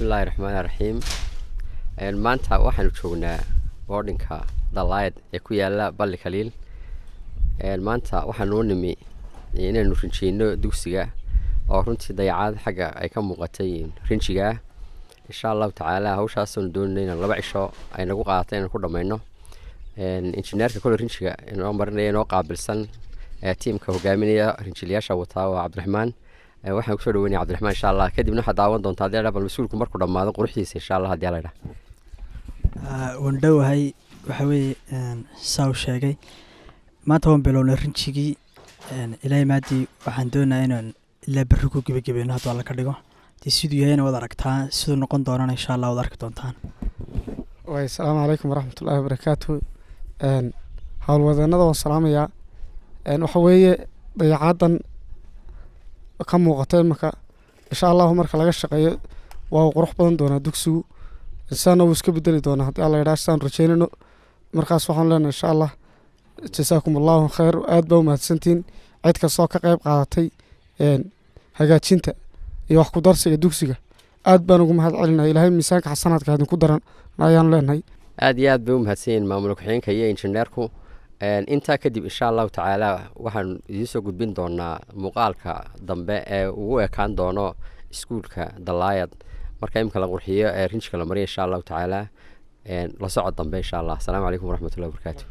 Bismillahi raxmaani raxiim. Maanta waxaanu joognaa boardingka Dalaayad ee ku yaala Balli Khaliil. Maanta waxaa noo nimi inaynu rinjeyno dugsiga oo runtii dayacaad xagga ay ka muuqatay rinjigaa. Insha Allahu tacaala hawshaasaanu doonayna inaan 2 cisho ay nagu qaadato inaan ku dhammayno. Injineerka kole rinjiga inoo marinaya, inoo qaabilsan, tiimka hogaaminaya rinjilayaasha wataa waa Cabdiraxmaan. Waxaan kusoo dhaweynaya Cabdiraxmaan insha Allah. Kadibna waxaad daawan doontaa haddii la bal mas-uulku markuu dhammaado quruxdiisa insha Allah haddii la idhaha. Waan dhowahay. Waxa weeye, saa u sheegay, maanta waan bilownay rinjigii. Ilaahay maadii waxaan doonayaa inaan ilaa berri ku gebagebeyno hadduu Alla ka dhigo. Dee siduu yahayna waad aragtaa, siduu noqon doonana insha Allah waad arki doontaan. Waay, asalaamu calaykum waraxmatullaahi wabarakaatu. Howlwadeenada waan salaamayaa. Waxa weeye dayacaaddan ka muuqata imika, insha Allahu marka laga shaqeeyo waa uu qurux badan doonaa dugsigu, sidaana wuu iska bedeli doonaa haddii Alla yidhaha, sidaan rajeynayno. Markaas waxaan leenahay insha Allah jasaakum Allahu khayr, aad baa umahadsantihiin cid kastoo ka qayb qaadatay hagaajinta iyo wax ku darsiga dugsiga. Aad baan ugu mahad celinaya. Ilaahay miisaanka xasanaadka idinku daran ayaan leenahay. Aad iyo aad bay u mahadsan yihiin maamul ku-xigeenka iyo injineerku. Intaa kadib insha Allahu tacaala waxaan idiin soo gudbin doonaa muuqaalka dambe ee ugu ekaan doono iskuulka Dalaayad marka imika la qurxiyo ee rinjka la mariyo insha Allahu tacaala. La socod dambe insha Allah. Asalaamu calaykum waraxmatullahi wabarakaatu.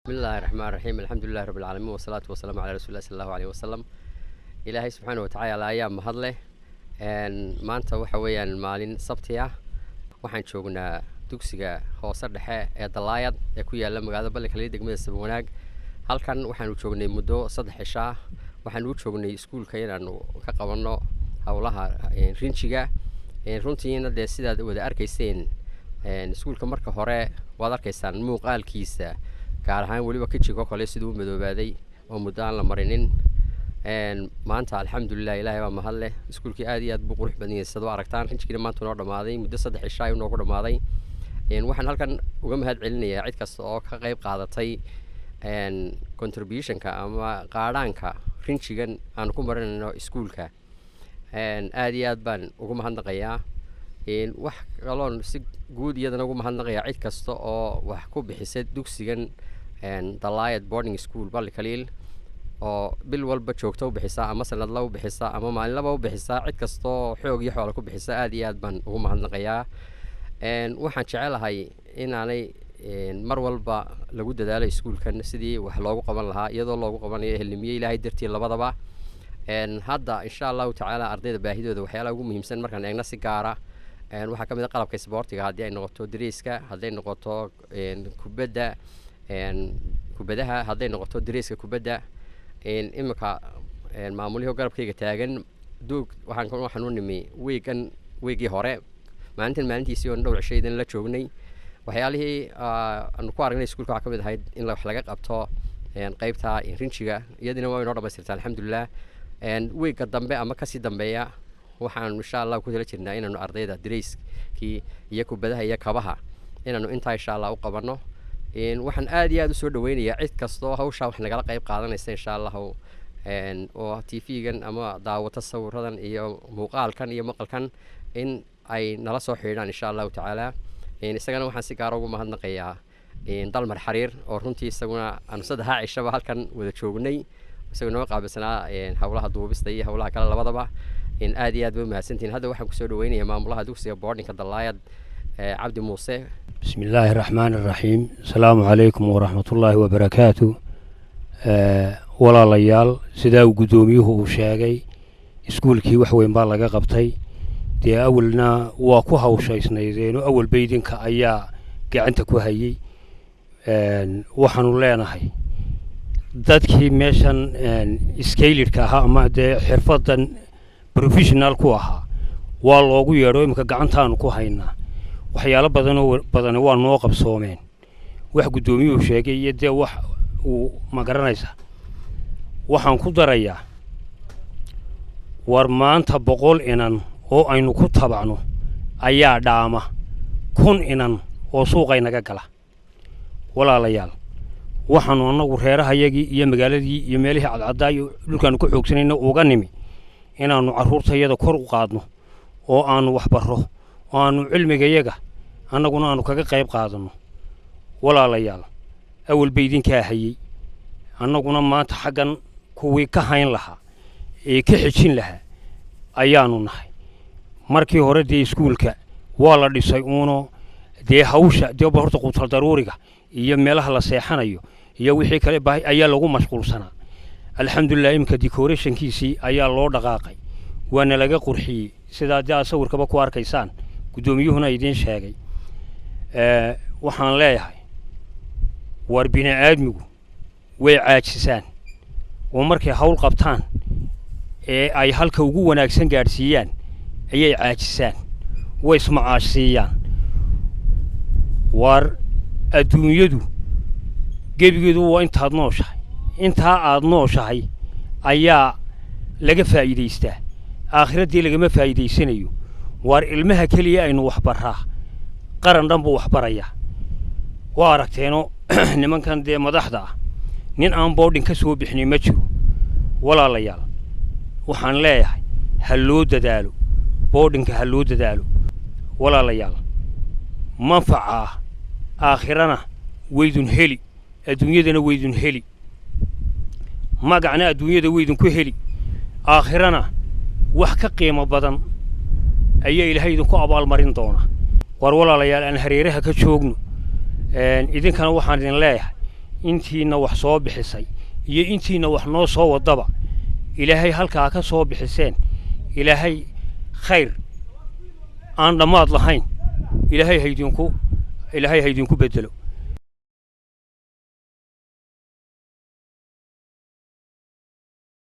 Bismillahi raxmaan raxiim, alxamdulilahi rabbi alcaalamiin, wasalaatu wasalaamu calaa rasuuli llah sala Allahu aleyhi wasalam. Ilaahay subxaana watacaala ayaa mahad leh. Maanta waxa weeyaan maalin Sabti ah. Waxaan joognaa dugsiga hoose dhexe ee Dalaayad ee ku yaala magaalada Balli Khaliil, degmada Sabawanaag. Halkan waxaanu joognay muddo 3 cisho ah. Waxaanu u joognay iskuulka inaanu ka qabanno howlaha rinjiga. Runtiina dee sidaad wada arkayseen iskuulka marka hore waad arkaysaan muuqaalkiisa, gaar ahaan weliba kijigoo kale siduu u madoobaaday oo muddo aan la marinin. Maanta alxamdulilah, Ilaahay baa mahad leh. Iskuulkii aad iyo aad buu qurux badan yahay sidaad u aragtaan. Rinjigiina maanta noo dhamaaday, muddo 3 cisho ayuu noogu dhamaaday. Waxaan halkan uga mahad celinayaa cid kasta oo ka qayb qaadatay contributionka ama qaadhaanka rinjigan aanu ku marinayno iskuulka. Aad iyo aad baan ugu mahadnaqayaa. Wax kaloon si guud iyadana ugu mahadnaqayaa cid kasta oo wax ku bixisay dugsigan Dalaayad Boarding School Balli Kaliil, oo bil walba joogto u bixisa ama sanadla u bixisa ama maalinlaba u bixisa. Cid kastoo xoog iyo xoola ku bixisa aad iyo aad baan ugu mahadnaqayaa. Waxaan jecelahay inaanay mar walba lagu dadaalo iskuulkan sidii wax loogu qaban lahaa, iyadoo loogu qabanayo ehelnimiyo Ilaahay dartii labadaba. Hadda insha Allahu tacaala ardayda baahidooda waxyaalaha ugu muhiimsan markaan eegna si gaara waxaa ka mid a qalabka isboortiga, haddii ay noqoto dariiska, hadday noqoto kubadda, kubadaha, hadday noqoto dariiska kubadda. Imika maamulihii garabkayga taagan duug waxaan u nimi wiigan, wiigii hore maalintan maalintiisii oon dhowr cishaydan la joognay. Waxyaalihii aanu ku aragnay iskuulka waxaa ka mid ahayd in wax laga qabto qeybta rinjiga, iyadina waa inoo dhamaystirta alxamdulilah. Wiigga dambe ama kasii dambeeya waxaanu insha Allah ku tala jirnaa inaanu ardayda dareyskii iyo kubadaha iyo kabaha inaanu intaa insha Allah u qabanno. Waxaan aad iyo aad usoo dhaweynayaa cid kastoo hawshaa wax nagala qayb qaadanaysa insha Allahu, oo TV-gan ama daawata sawiradan iyo muuqaalkan iyo maqalkan in ay nala soo xidhiidhaan insha Allahu tacaala. Isagana waxaan si gaara ugu mahadnaqayaa Dalmar Xariir, oo runtii isaguna aanu saddexdaa cishaba halkan wada joognay, isagoo noo qaabilsanaa howlaha duubista iyo howlaha kale labadaba. Aad iyo aad bay umahadsantihin. Hadda waxaan kusoo dhaweynayaa maamulaha dugsiga boardingka Dalaayad, Cabdi Muuse. بسم الله الرحمن الرحيم، السلام عليكم ورحمة الله وبركاته. Walaalayaal, sidaa uu guddoomiyuhu uu sheegay, iskuulkii wax weyn baa laga qabtay. Dee awalna waa ku hawshaysnaydeenoo awalba idinka ayaa gacanta ku hayey. Waxaanu leenahay dadkii meeshan skilled-ka ahaa ama dee xirfadan professional ku ahaa waa loogu yeedho. Iminka gacantaanu ku haynaa waxyaalo badanoo badani waa noo qabsoomeen, wax guddoomiyuhu sheegay iyo dee wax uu ma garanaysaa. Waxaan ku darayaa, war maanta 100 inan oo aynu ku tabacno ayaa dhaama 1000 inan oo suuqaynaga gala. Walaalayaal, waxaanu annagu reerahayagii iyo magaaladii iyo meelihii cadcaddaa iyo dhulkaanu ku xoogsanayna uga nimi inaannu carruurtayada kor u qaadno oo aanu waxbarro oo aanu cilmigayaga annaguna aanu kaga qayb qaadanno. Walaalayaal, awalba idinkaa hayey, annaguna maanta xaggan kuwii ka hayn lahaa ee ka xejin lahaa ayaanu nahay. Markii hore dee iskuulka waa la dhisay uuno dee hawsha dee horta quutal daruuriga iyo meelaha la seexanayo iyo wixii kale baahi ayaa lagu mashquulsanaa. Alxamdulilah, iminka decorationkiisii ayaa loo dhaqaaqay, waana laga qurxiyey, sidaa dee aad sawirkaba ku arkaysaan, guddoomiyuhuna idiin sheegay. Waxaan leeyahay, war bini aadmigu way caajisaan oo markay hawl qabtaan ee ay halka ugu wanaagsan gaadhsiiyaan ayay caajisaan, way ismacaashsiiyaan. War adduunyadu gebigeedu waa intaad nooshahay, intaa aad nooshahay ayaa laga faa'iidaystaa, aakhiraddii lagama faa'iidaysanayo. Waar ilmaha keliya aynu waxbaraa qaran dhan buu waxbarayaa. Waa aragteeno nimankan dee madaxda ah, nin aan boarding ka soo bixinay ma jiro. Walaalayaal, waxaan leeyahay ha loo dadaalo boardingka, ha loo dadaalo walaalayaal. Manfaca ah aakhirana waydun heli, adduunyadana waydun heli, magacna adduunyada waydun ku heli, aakhirana wax ka qiimo badan ayaa Ilaahay idinku abaalmarin doonaa. War walaalayaal, aan hareeraha ka joogno. Idinkana waxaan idin leeyahay, intiina wax soo bixisay iyo intiina wax noo soo wadaba, Ilaahay halkaa ka soo bixiseen Ilaahay khayr aan dhammaad lahayn Ilaahay haydinku bedelo.